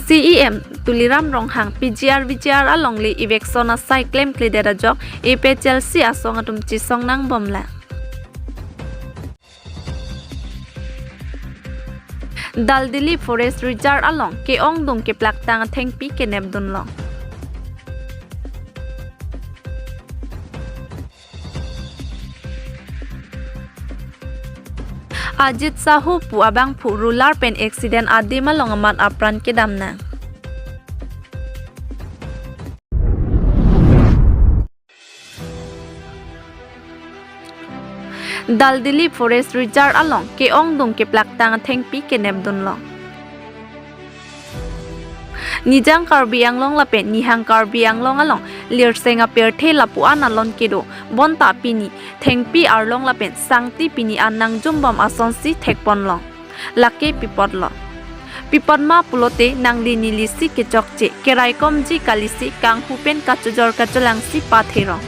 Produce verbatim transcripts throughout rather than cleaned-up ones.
C E M Tuliram Ronghang P G R V G R alongle eviction asai klemkledet ajok A P H L C asong atum chesong nangbomlang. Daldili Forest Reserve along ke-ongdung keplaktang athengpi kenepdunlong. Ajit Sahu pu abangphu ruler pen accident adim along amat apran kedamnang. Daldili Forest Reserve along ke-ongdung keplaktang athengpi kenepdunlong. Nijang Karbi Anglong lapen Nihang Karbi Anglong along lirseng apirthe lapu-an alon kedo, bonta pini thengpi arlong lapen sangti pini an nangjumbom asonsi thekponlong. Lake pipotlo. Pipot ma pulote nangli neli si kechokche, keraikomji kalisi kanghu pen kachojor kacholangsi patherong.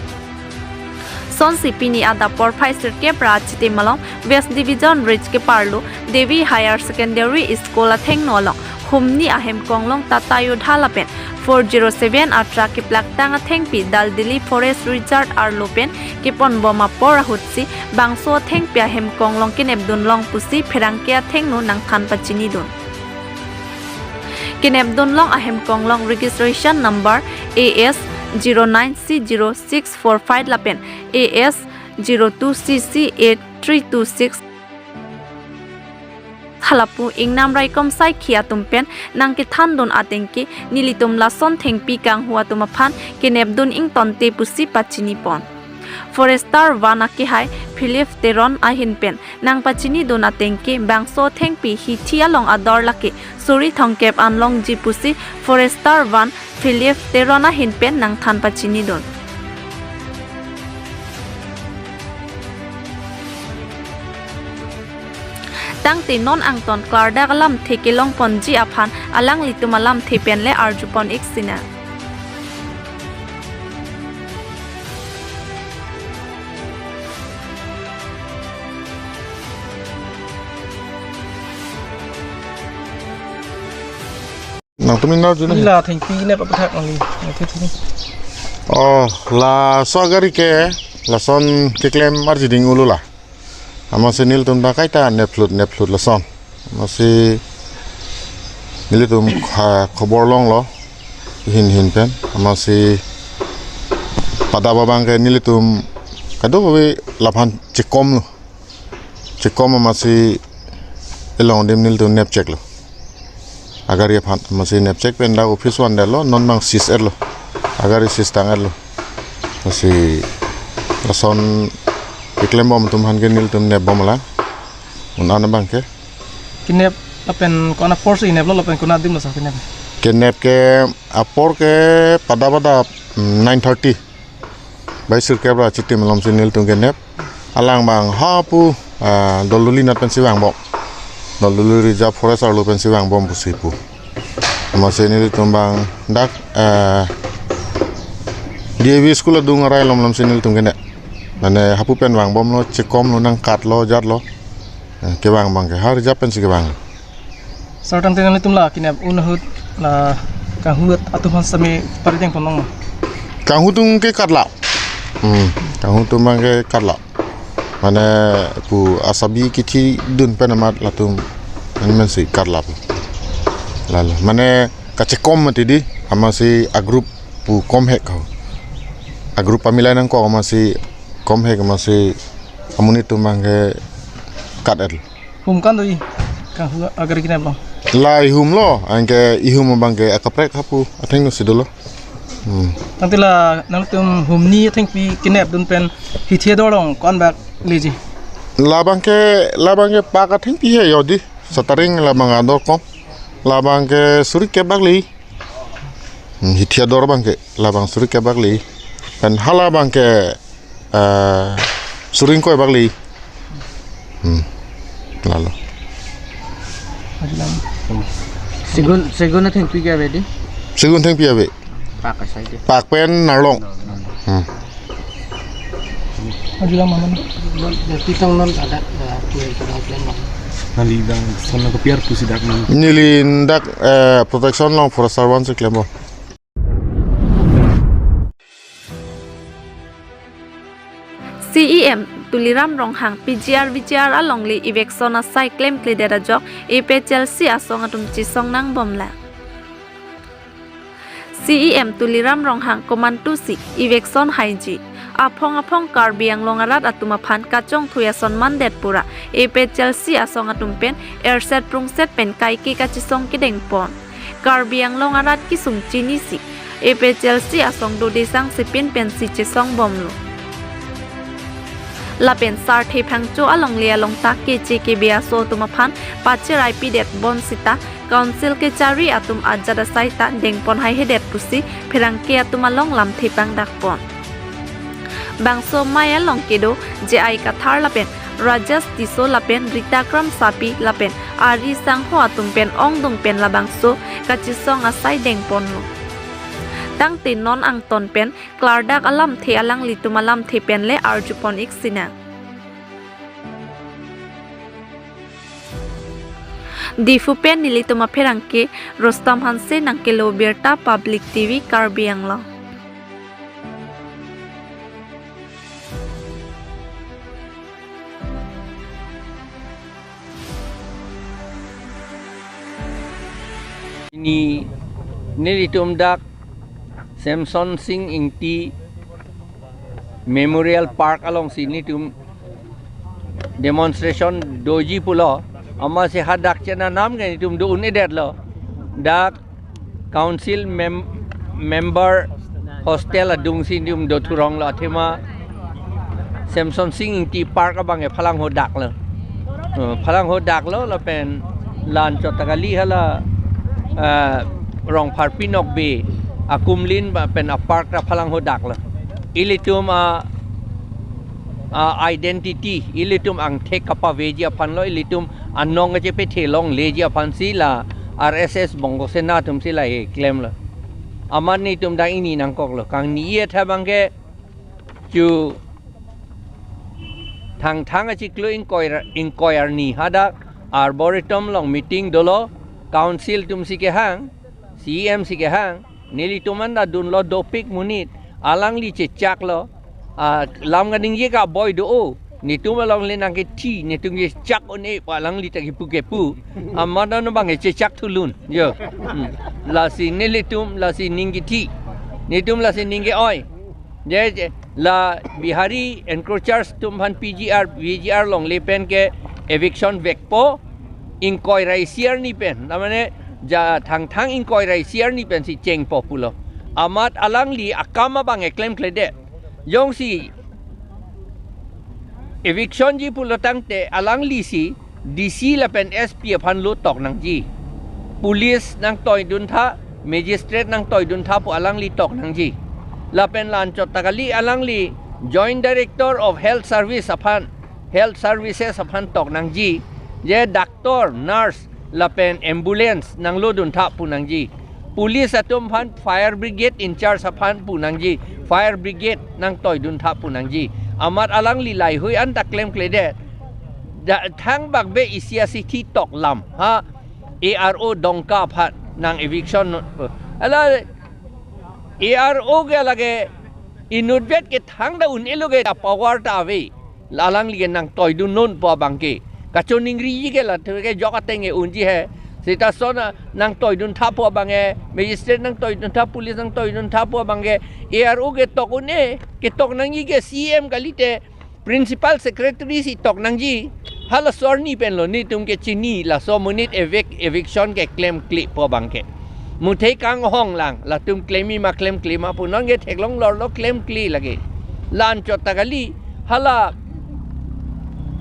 Sonsi pini adap porphai sirkep ra achitim along West Division Ridge keparlo Devi Higher Secondary School athengno along humni ahem konglong Tata Yodha lapen four zero seven a truck keplaktang athengpi Daldili Forest Reserve arlo pen keponbom apor ahutsi bangso athengpi ahem konglong kenepdunlong pusi pherangke athengno nangthan pachinidun. Kenepdunlong ahem konglong registration number A S zero nine C zero six four five lapen A S zero two C C eight three two six. Halapu ingnam raikom saikhi atum pen nangkethandun atengke nelitum lason thengpi kanghu atum aphan kenepdun ingtonte pusi pachinipon. Forester one akehai Philip Teron ahin pen nangpachinidun atengke bangso thengpi hithi along ador lake suri thomkep an longji pusi Forester one Philip Teron ahin pen nangthan pachinidun. Tangte non angton klardak alamthe kelongponji aphan alanglitum alamthe pen le arjupon ik sinang. Nangtum inarju nang. Ila thengpi nep aputhak nangli. Nangthe thini. Oh, laso agari ke lason keklem arjiding ulu la. Amatsi nelitum ta kaita neplut neplut lason. Amatsi nelitum kha-, khobor longlo. Hin hin pen. Amatsi pada babang ke nelitum kadokave laphan chekomlo. Chekom amatsi elong adim nelitum nepcheklo. Agari aphan amatsi nepchek pen dak office vandetlo, non abang seize etlo. Agari seize tang etlo. Amatsi lason keklembom atum aphan ke nelitum nepbomlang. Un-an abang ke. Kenep lapen ko-an apor si keneplo lapen ko-an adim lo sa kenep? Kenep ke apor ke pada pada, mm, nine thirty. Bai sirkep ra achitim alomsi nelitum kenep. Alang abang hapu, ah, Doldoli nat pensi vangbom. Doldoli Reserve Forest arlo pensi vangbom pusi pu. Amatsi nelitum abang dak, ah, D A V school adung arai alom alomsi nelitum kenep. Mane hapu pen vangbomlo, chekomlo, nangkatlo, jatlo. Eh, kevang abang ke, ha Reserve pensi kevang. Sir, tangte nanglitum la kenep un ahut la kanghu atum aphan sitame pari dengpon long ma? Kanghu atum ke katlo. Hmm, kanghu atum abang ke katlo. Mane pu asabi kethidun pen amat latum an mensi katlo pu. Lalo. Mane kachekom mati di, amatsi a-group pu komhek ho. A-group pamilai nangkok amatsi komhek amatsi amonit atum abang ke kat-et. Hum kan do-i kanghu agari kenep lo? La ihumlo, anke ihum abang ke akaprek hapu athengno si dolo. Hmm. Tangte la nangtum humni athengpi kenepdun pen hithi ador along ko-an bak leji? Labang ke, labang ke pak athengpi he jodi. Sataring labang ador kom. Labang ke suri kep bak le. Hmm, hithi ador abang ke labang suri kep bak le. Pen hala abang ke, eh, suri ingkoi bak le. Hmm. Lalo. Segun, segun athengpi ke ave di? Segun athengpi ave. Pak asai di. Pak pen arlong. Hmm. Ajulang maman. Non, ya, pitong non ada, ya, tuh, itu ada plan, Bang. Neli bangson nangkopi arpu si dak nang. Neli dak, eh, protection along forest servant si klembom. C E M Tuliram Ronghang P G R V G R alongle eviction asai klemkledet ajok A P H L C asong atum chesong nangbomlang. C E M Tuliram Ronghang komantusi eviction haiji. Aphong aphong Karbi Anglong arat atum aphan kachongthui ason mandet pura A P H L C asong atum pen erset prungset pen kaike kachesong kedengpon. Karbi Anglong arat kesung chinisi A P H L C asong dodesang sepin pensi chesongbomlo. Lapen Sarthe Phangcho alongle along ta keche kebe aso atum aphan pacherai pidet bonsita Council kechari atum ajat asai ta dengpon haihedet pusi pherangke atum along lamthe pangdakpon. Bangso amei along kedo J I Kathar lapen Rajesh Tisso lapen Rita Kramsapi lapen ari sangho atum pen ongdung pen labangso kachesong asai dengponlo. Tangte non angton pen klardak alamthe alanglitum alamthe pen le arjupon ik sinang. Diphu pen nelitum apherangke Rustom Hanse nangkelo birta Public T V Karbi Anglong. Pini nelitum dak Semson Sing Ingti Memorial Park alongsi nelitum demonstration doji pulo, amatsi hadak chenam ke nelitum do un-edetlo. Dak council mem-, member hostel adungsi nelitum dothuronglo, athema Semson Sing Ingti Park abangke phalangho daklo. Eh, phalangho daklo lapen la-anchot ta kali hala, eh, Rongpharpi Nokbe akumlin ba pen a-park ta phalangho daklo. Ilitum a, a-identity, ilitum angthek kapaveji aphanlo, ilitum anong kachepethe longleji aphansi la R S S Bongo Sena atumsi lahei klemlo. Amat nelitum dak ingni nangkoklo. Kangni-et abangke chu Thangthang achiklo ingkoi ra-, ingkoi arni hadak Arboretum along meeting dolo, council atumsi kehang, C E M si kehang, nelitum anta dunlo dopik monit, alangli chechaklo, ah, lam kaningje ka boi do o, netum alongle nangkethi, netum kechak un-e pu alangli ta kipu kepu, amat non abangke chechak thulun, jo. Hmm. Lasi nelitum, lasi ning kethi, netum lasi ning ke-oi. Je, je, la Bihari encroachers atum aphan P G R, V G R longle pen ke eviction vekpo, ingkoi ra isi arni pen, ta mane ja Thangthang ingkoi ra isi arni pensi chengpo pulo. Amat alangli akam abangke klemkledet. Jongsi eviction ji pulo tangte alanglisi D C lapen S P aphan lo tok nangji. Police nangtoiduntha, magistrate nangtoiduntha pu alangli tok nangji. Lapen la-anchot ta kali alangli Joint Director of Health Service aphan, Health Services aphan tok nangji. Je doctor, nurse, lapen ambulance nangloduntha pu nangji. Police atum aphan fire brigade in charge aphan pu nangji. Fire brigade nangtoiduntha pu nangji. Amat alangli laheihui anta klemkledet. Da, thangbak be isi asithi tok lam. Ha, A R O Dongka aphan nang eviction no. Ala A R O ke lake inutvet ke thangta un-elo ke power ta ave. La alangli ke nangtoidun non pu abangke. Kachoningri ke la thu ke jok ateng ke unji he. Seta son nangtoiduntha pu abangke, magistrate nangtoiduntha, police nangtoiduntha pu abangke, A R O ke tok un-e, ketok nangji ke C E M kalite, principal secretary si tok nangji, halaso arni penlo netum ke chini, laso monit evic-, eviction ke klemkle pu abangke. Muthei kanghong lang, latum klemi ma klemkle ma pu non ke theklong lorlo klemkle lake. La-anchot ta kali, hala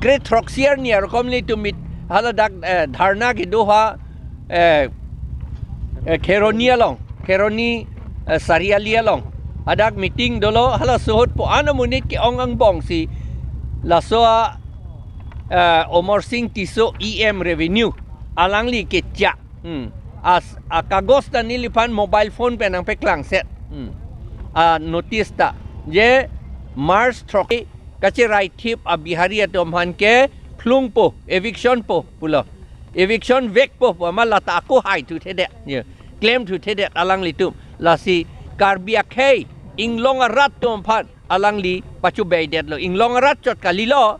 kre throksi arni arokom netum mit, hala dak, eh, dharna kedo ha, eh, eh, Kheroni along, Kheroni, eh, Sariali along. Hadak meeting dolo, halaso ahut po-an amonit ke-ong angbongsi, laso a, eh, Omor Sing Tisso E M Revenue, alangli kechak. Hmm. As, akagos ta neliphan mobile phone pen nangpeklangset. Hmm. A-notice ta. Je March throk kacherai thip a-Bihari atum aphan ke klungpo, eviction po pulo. Eviction vekpo pu amat lata ako haithuthedet, ye, klemthuthedet alanglitum. Lasi Karbi akhei inglong arat atum aphan alangli pachobeidetlo. Inglong arat chot kalilo.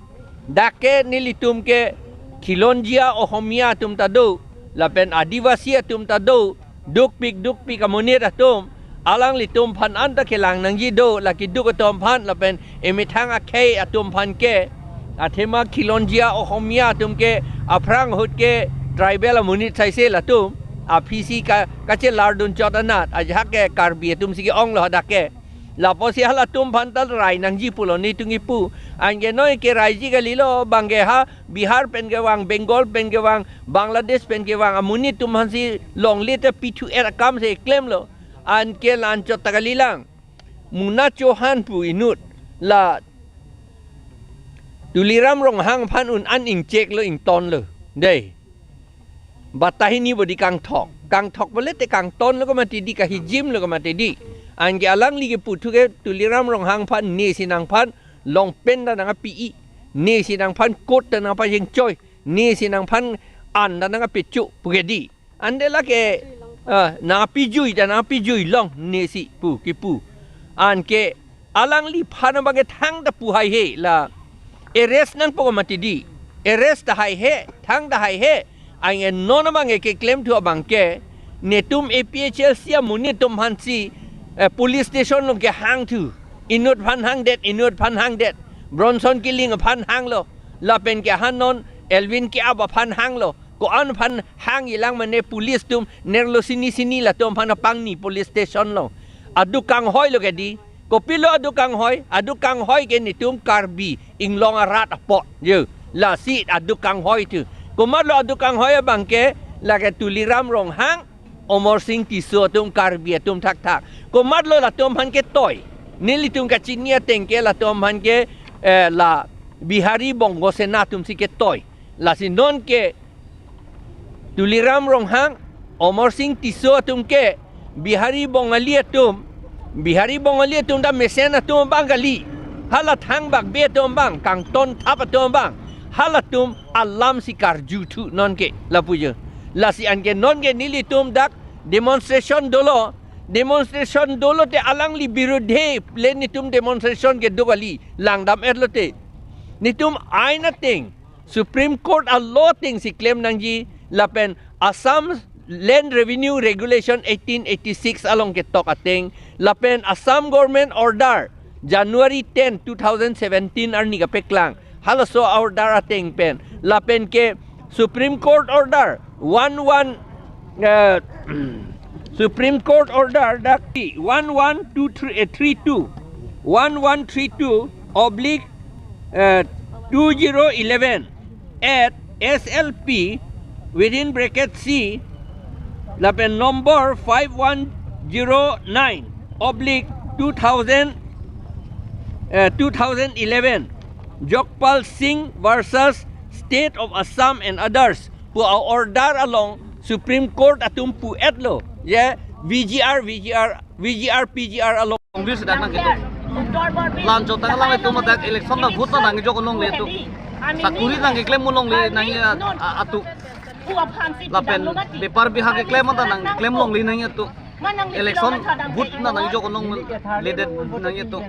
Dak ke nelitum ke Khilonjia Ohomia atum ta do, lapen Adivasi atum ta do, dukpik dukpik amonit atum, alanglitum aphan anta kelang nangji do, la keduk atum aphan lapen emethang akhei atum aphan ke, athema Khilonjia Ohomia atum ke aphrang ahut ke tribal amonit saise latum, aphisi ka, kachelardun chot anat, ajahak ke Karbi atum si ke-onglo hadak ke. Lapusi halatum aphan ta rai nangji pulo netum kipu. Anke noi keraiji kalilo, bang ke ha Bihar pen kevang, Bengal pen kevang, Bangladesh pen kevang amonit atum aphansi longle ta pithu-et akam si klemlo. Anke la-an chot ta kalilang. Muna Chauhan pu inut, la Tuliram Ronghang aphan un-an ingcheklo, ingtonlo. Dei. Bata hini bodi kangthok. Kangthok bole te kangtonlo komatidi, kahijimlo komatidi. Anke alangli keputhu ke Tuliram Ronghang aphan nesi nangphan longpen ta nangpi-i, nesi nangphan coat ta nangpachengchoi, nesi nangphan an ta nangpechu pu ke di. Ante lake, ah, nangpijui ta nangpijui long nesi pu kipu. Anke alangliphan abang ke thangta pu haihe, la arrest nangpo komatidi. Arrest ta haihe, thangta haihe. Anke non abang ke keklemthu abang ke, netum A P H L C amonit atum aphansi, eh, police station along kehangthu. Inut aphan hangdet, inut aphan hangdet. Bronson Killing aphan hanglo. Lapen ke ha non Elwin Keap aphan hanglo. Ko-an aphan hangjilang mane police atum nerlo sini sini latum aphan apangni police station along. Aduk kanghoilo ke di. Kopilo aduk kanghoi? Aduk kanghoi ke netum Karbi inglong arat apot. Yo, lasi aduk kanghoi thu. Komatlo aduk kanghoi abang ke, lake Tuliram Ronghang, Amarsing Tisso atum, Karbi atum thakthak. Komatlo latum aphan ketoi? Nelitum kachini ateng ke latum aphan ke, eh, la Bihari Bongo Sena atumsi ketoi. Lasi non ke Tuliram Ronghang, Amarsing Tisso atum ke Bihari Bongali atum, Bihari Bongali atum ta mesen atum abang kali. Hala thangbak be atum abang, kangtonthap atum abang, halatum alamsi karjuthu non ke, lapu jo. Lasi anke non ke nelitum dak demonstration dolo, demonstration dolo te alangli birudhe le netum demonstration keduk kali langdam-etlo te. Netum ain ateng, Supreme Court a-law atengsi klem nangji, lapen Assam Land Revenue Regulation eighteen eighty-six along ketok ateng, lapen Assam Government Order January ten, two thousand seventeen arni kapeklang, halaso order ateng pen, lapen ke Supreme Court Order one one, eh, Supreme Court Order dak one one two three, eh, three two, one one three two oblique, eh, two zero eleven at S L P, within bracket C, lapen number five one zero nine oblique two thousand, eh, two thousand eleven, Jogpal Singh versus State of Assam and others pu a-order along Supreme Court atum pu-etlo, ye V G R, V G R, V G R, P G R along. Congress dak nang ketok. Lan chotang lang itum dak election ta vote ta nangkejok longle itum. Sakuri nangkeklem longle nang a, a, atum. Lapen bepar bihak keklem ta nangkeklem longle nang atum. Election vote ta nangkejok longledet nang atum.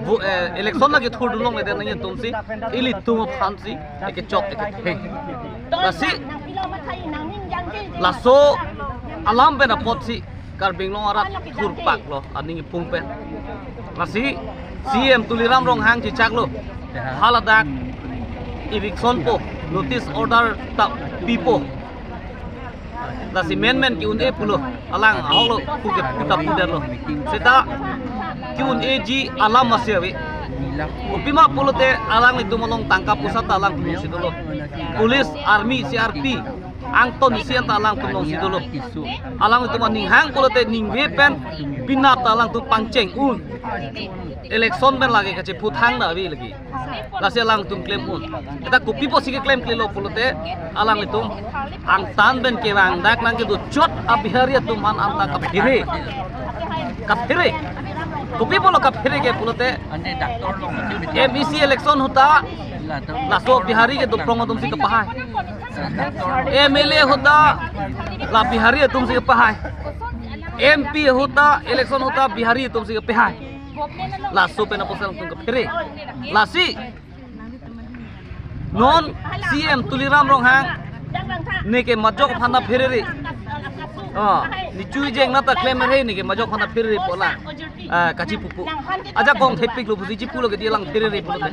Vo-, eh, election lake thurdun longledet nang atumsi ilitum aphansi ekechok ekephe. Lasi laso alam pen apotsi Karbi Anglong arat thurpaklo aning ipung pen. Lasi C M Tuliram Ronghang chechaklo, haladak eviction po, notice order ta pipo. Lasi menmen ke-un-e pulo, alang ahoklo pu ke puta pudetlo. Seta ke-un-eji alam masi ave. Kopima pulote alanglitum along tangka poisa ta alangtum alongsi dolo. Police, army, C R P angton isi anta alangtum alongsi dolo. Alanglitum aning hang pulote ningve pen penap ta alangtum pangcheng-un. Election pen lake kacheputhang ta ave lake. Lasi alangtum klem-un. Eta kopi apotsi keklemklelo pulote alanglitum angtan pen kevang dak nangkedo chot a-Bihari atum aphan anta kaphere. Kaphere. Kopi pulo kaphere ke pulote, M E C election ahut ta laso Bihari kedo prong atumsi kepahai. M L A ahut ta la Bihari atumsi kepahai. M P ahut ta election ahut ta Bihari atumsi kepahai. Laso pen apotsi alangtum kaphere. Lasi non C M Tuliram Ronghang neke majok aphan ta pherere. Oh, ne chui jeng na ta klem re, neke majok aphan ta pherere pu la. Ah, kachipupo. Ajakong thepiklo pusi chipulo ke di alang pherere pulote.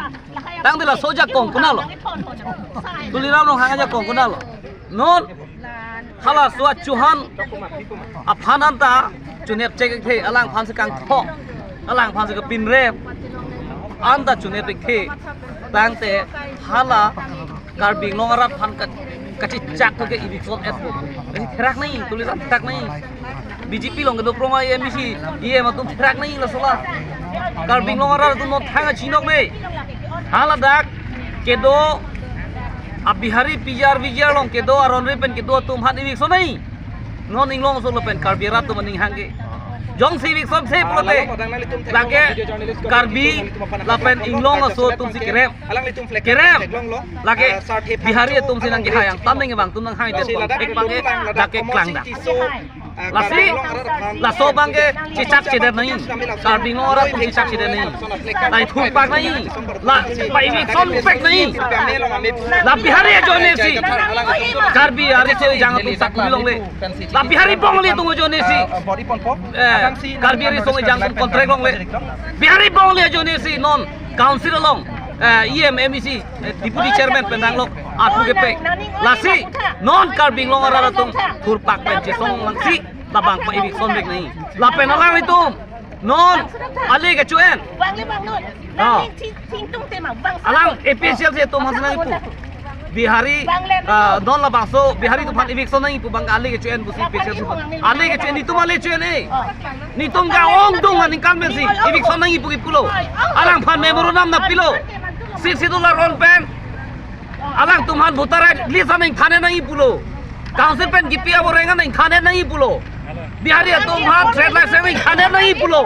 Tangte laso ajakong konatlo? Tuliram Ronghang ajakong konatlo? Non halaso a-Chauhan aphan anta chunep chek thekthe, alangphan si kangthok, alangphan si kapinrem anta chunep thekthe. Tangte hala Karbi Anglong arat aphan ka, kachichak ke eviction et pu. Therak nangji, Tuliram therak nangji. B J P along kedo prong a-M E C, E M atum therak nangji laso la. Karbi Anglong arat atum non thang chinok ne. Haladak kedo a-Bihari P G R V G R along kedo aron re pen kedo atum aphan eviction nangji. Non Inglong aso lapen Karbi arat atum aning hangke. Jongsi eviction se pulote, lake Karbi lapen Inglong aso atumsi kerem. Kerem. Lake Bihari atumsi nangkehai, angtan nangkevang atum nanghai det abang, ek abangke dak ke klang dak. Lasi laso abangke chichak chedet nangji. Karbi Anglong arat atum chichak chedet nangji. Lahei thurpak nangji. La pa eviction pek nangji. La Bihari ajoine si Karbi ari se jang atum sakuri longle. La Bihari Bongali atum ajoine si, eh, Karbi ari song jang atum contract longle. Bihari Bongali ajoine si non council along, eh, E M, M E C, eh, deputy chairman pen danglok atu kepek. Lasi non Karbi Anglong arat atum thurpak pen chesong nangji, labang pa eviction vek nangji. Lapen alanglitum non ale kecho-en. Bang le bang non. Ah. Nang ting ting tung tema bang. Alang A P H L C atum aphan si nangkipu. Bihari, ah, non labangso Bihari atum aphan eviction nangji pu abang ale kecho-en pusi A P H L C atum. Ale kecho-en, netum ale cho-en e. Netum ke ongdung aningkan pensi eviction nangji pu kipulo. Alangphan memorandum nangpilo. Sixth Schedule aron pen alangtum aphan voter right list an ingthan nangji pulo. Council pen kipi aboreng an ingthan nangji pulo. Bihari atum aphan trade license ingthan nangji pulo.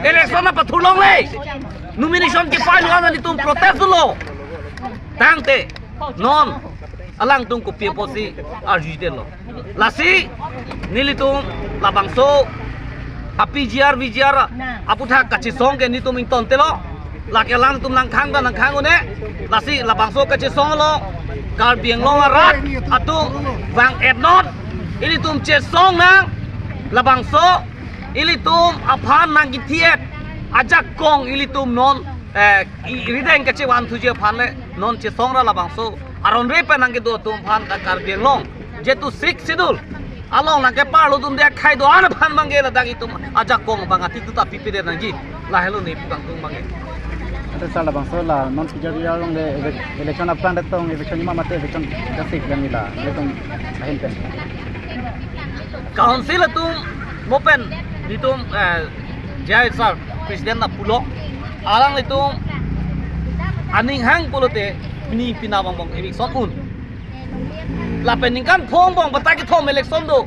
Election apathulongle. Nomination kepilo an netum protest dunlo. Tangte non alangtum kopi apotsi arjudetlo? Lasi nelitum labangso a-P G R V G R aputhak kachesong ke netum ingtontelo. Lake alangtum nangkhang ta nangkhang un-e. Lasi labangso kachesong along Karbi Anglong arat atum vang-et non. Ilitum chesong nang, labangso ilitum aphan nangkithi-et ajakong ilitum non, eh, i-, rideng kachevanthuji aphan le non chesong ra labangso aron re pen nangkedo atum aphan ta Karbi Anglong, jehetu Sixth Schedule along nangkeparlo dunde akhei do-an aphan abangke ladak itum ajakong abang atitu ta pipedet nangji. Lahelo ne pu kangtung abangke. Ante sir, labangso la non P G R V G R along le ele-, election aphrang det tong eviction nima mate eviction jasik yang ila, ilitum ahin pen. Council atum mo pen netum, eh, J I sir president nangpulo. Alanglitum aning hang pulote pini pina bang bang eviction un. Lapen ningkan phongo bang batai kethom election do.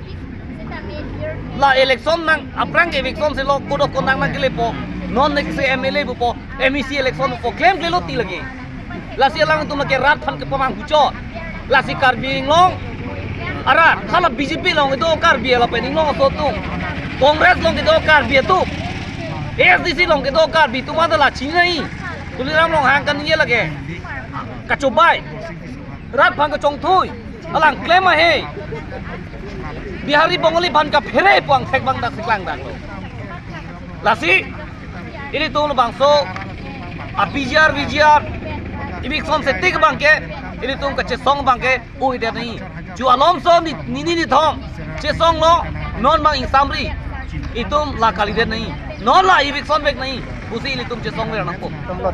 La election nang aphrang ke eviction si lo, code of conduct nangkelepo. Non next M L A bupo, M E C election bupo, klemklelo ti lagi. Lasi alangtum lake rat aphan kepamang huchot. Lasi Karbi Anglong arat, hala B J P along kedo Karbi lapen Inglong aso atum, Congress along kedo Karbi atum, A S D C along kedo Karbi atum anta la chinine. Tuliram Ronghang kaningje lake kachobai, rat aphan kachongthui, alang klem ahe. Bihari Bongali aphan kaphere pu angthek abang dak si klang daklo. Lasi ilitum labangso a-P G R V G R eviction setik abangke ilitum kachesong abangke uidet nangji. Ju alomso ni, nini nithom chesonglo, non abang ingsamri itum la kalidet nangji. Non la eviction vek nangji pusi ilitum chesongver nangpo.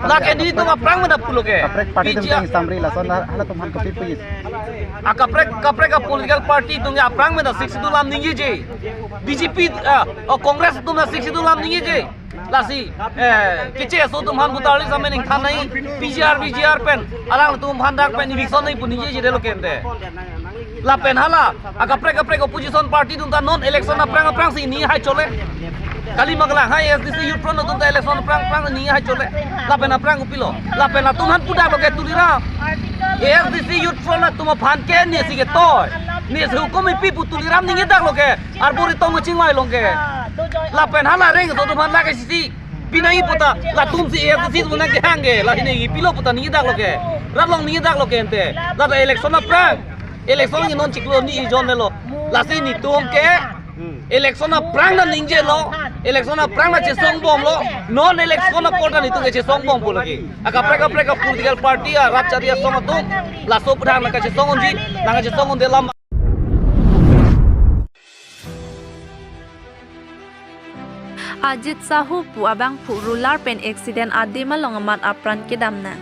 Lake netum aphrang mena pulo ke. Kaprek party atum P G R tang ingsamri, lason la halatum aphan kopi pu-et? A kaprek, kaprek a-political party atum ke aphrang mena Sixth Schedule alam ningjeje. B J P, ah, oh, Congress atum na Sixth Schedule alam ningjeje. Lasi, eh, keche aso atum aphan voter list amen ingthan nangji, P G R, V G R pen alangtum aphan dak pen eviction nangji pu ningjeje detlo ke ante. Lapen hala akaprek kaprek opposition party atum ta non election aphrang aphrang si nihai chole. Kali ma kelang, hai A S D C Youth Front atum ta election aphrang aphrang ningje hai chole. Lapen aphrang kopilo. Lapen latum aphan pudaklo ke Tuliram. A S D C Youth Front atum aphan ke nesi ketoi. Nesi hukum ipi pu Tuliram ningjedaklo ke. Arbori tong chingvai long ke. Lapen hala rengso atum aphan lake sisi. Pinai puta latum si A S D C atum nangkehang ke. Lasi ningje pilo puta ningjedaklo ke. Rat along ningjedaklo ke ante. Lata election aphrang. Election ke non chiklo ni ijon melo. Lasi netum ke. Election aphrang ta ningjelo, election aphrang ta chesongbomlo, non election apor ta netum ke chesongbompo lagi. Akaprek kaprek a political party a rat chari asong atum, laso aphrang nangkachesong unji, nangkachesong unde lam. Ajit Sahu pu abangphu ruler pen accident adim along amat apran kedam nang.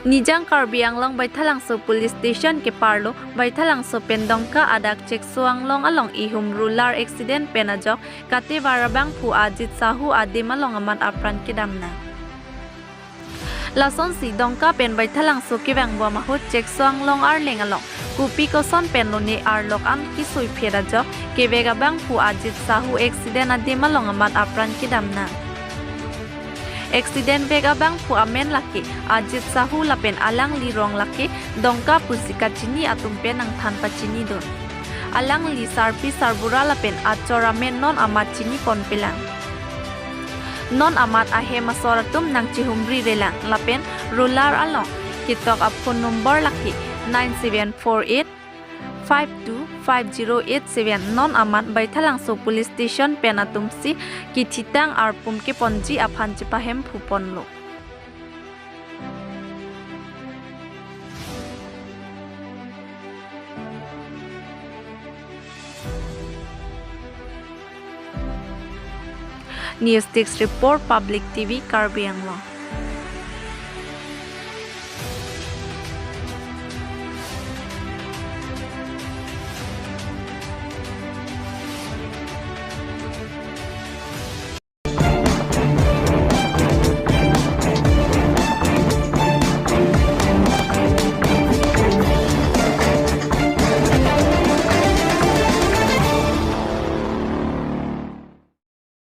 Nijang Karbi Anglong Baithalangso Police Station keparlo Baithalangso pen Dongka adak Chekso Anglong along ihum ruler accident pen ajok katevar abangphu Ajit Sahu adim along amat apran kedam nang. Lasonsi Dongka pen Baithalangso kevangbom ahut Chekso Anglong arleng along kopi koson pen lone arlok an kesui phet ajok kevek abangphu Ajit Sahu accident adim along amat apran kedam nang. Accident vek abangphu amen lake Ajit Sahu lapen alangli rong lake Dongka pusi kachini atum pen nangthan pachinidun. Alangli sarpi sarbura lapen achor amen non amat chiniponpelang. Non amat ahem asor atum nangchihumri relang lapen ruler along ketok a phone number lake nine seven four eight five two five zero eight seven. Non amat Baithalangso Police Station pen atumsi kethitang arpum keponji aphan chepahemphuponlo. News Desk Report, Public T V, Karbi Anglong.